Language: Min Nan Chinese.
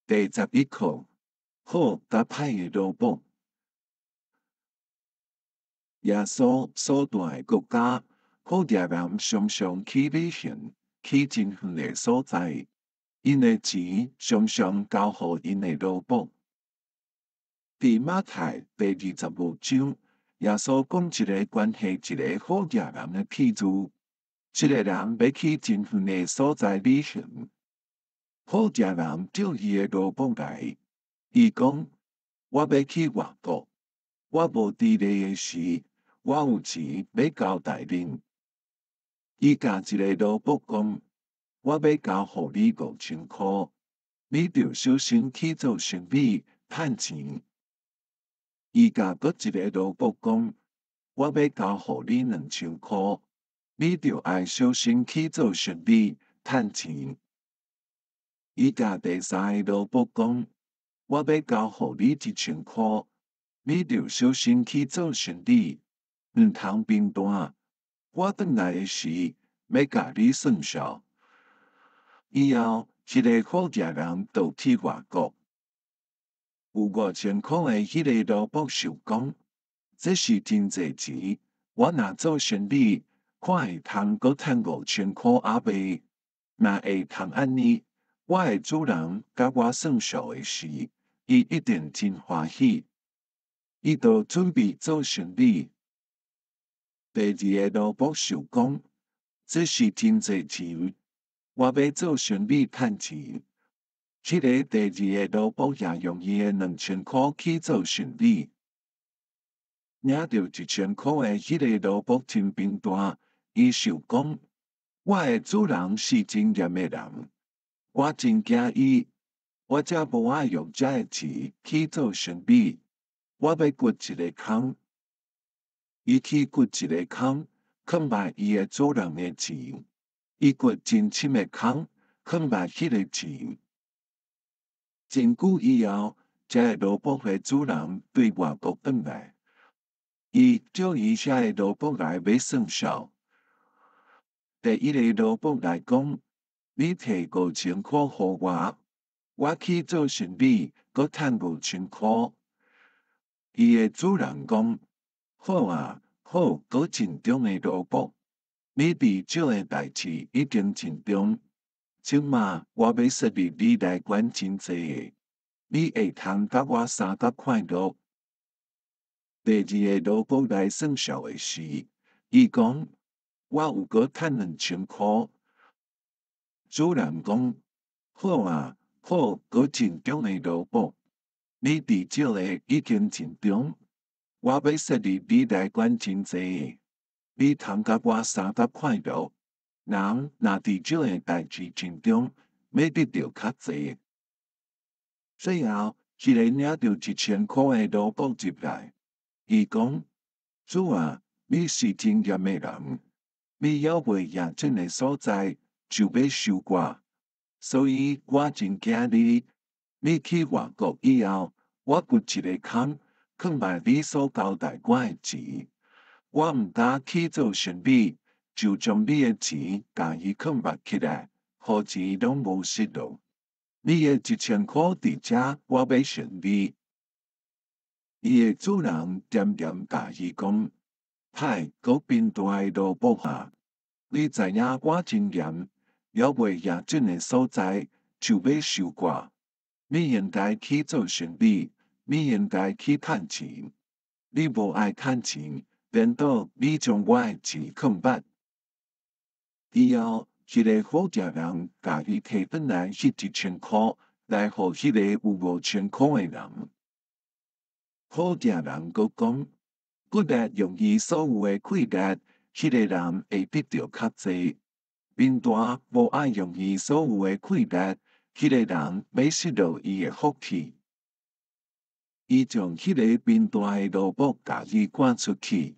第11課，好佮歹的奴僕。耶穌所住的國家，好食人常常去旅行，去真遠的所在，𪜶的錢常常交予𪜶的奴僕。佇馬太第25章，耶穌講一个關係一個好食人的譬喻。這个人欲去真遠的所在旅行，好食人召伊的奴僕來，伊講：我欲去外國，我無佇咧的時，我有錢欲交代恁。伊共一个奴僕講：我欲交予你五千箍，你著小心去做生意，趁錢。伊共閣一个奴僕講：我欲交予你2000箍，你著愛小心去做生意，趁錢。伊共第三个奴僕講：我欲交予你1000箍，你著小心去做生意，毋通貧惰。我轉來的時，欲共你算數。以後，這个好食人就去外國。有五千箍的彼个奴僕想講：這是真濟錢，我若做生意，看會通閣趁五千箍猶未？若會通按呢，我的主人共我算數的時，伊一定真歡喜。伊就準備做生意。第二个奴僕想講：這是真濟錢，我欲做生意趁錢。這个第二个奴僕也用伊的2000箍去做生意，領著一千箍的彼个奴僕真貧惰，伊想講：我的主人是真嚴的人，我真驚伊，我才無愛用這个錢去做生意。我欲掘一个空。伊去掘一个空，囥䆀伊的主人的錢。伊掘真深的空，囥䆀彼个錢。真久以後，這个奴僕的主人對外國轉來，伊召伊遐个奴僕來欲算數。第一个奴僕來講：你提五千箍予我，我去做生意，閣趁五千箍。伊的主人講：好啊，好，閣盡忠的奴僕，你佇少的代誌已經盡忠。這馬我欲設立你來管真濟的，你會通佮我相佮快樂。第二个奴僕來算數的時，伊講：我有閣趁2000箍。主人講：好啊，好，閣盡忠的奴僕，你佇少的已經盡忠，我欲設立你來管真濟的，你通佮我相佮快樂。人若佇少的代誌盡忠，欲得著較濟。最後，一个領著一千箍的奴僕入來，伊講：主啊，你是真嚴的人，你猶未掖準的所在，就欲收割，所以我真驚你。你去外國以後，我掘一个空，囥䆀你所交代我的錢。我毋敢去做生意，就將你的錢共伊囥䆀起來，予錢攏無失落。你的一千箍佇遮，我欲還你。伊的主人恬恬共伊講：歹閣貧惰的奴僕啊！你知影我真嚴，猶未掖準的所在，就欲收割。你應該去做生意，你應該去趁錢。你無愛趁錢，顛倒你將我的錢囥䆀。以後，彼个好食人共伊提轉來彼一千箍，來予彼个有五千箍的人。好食人閣講：骨力用伊所有的氣力，彼个人會得著較濟；貧惰無愛用伊所有的氣力，彼个人欲失落伊的福氣。伊將彼个貧惰的奴僕共伊趕出去。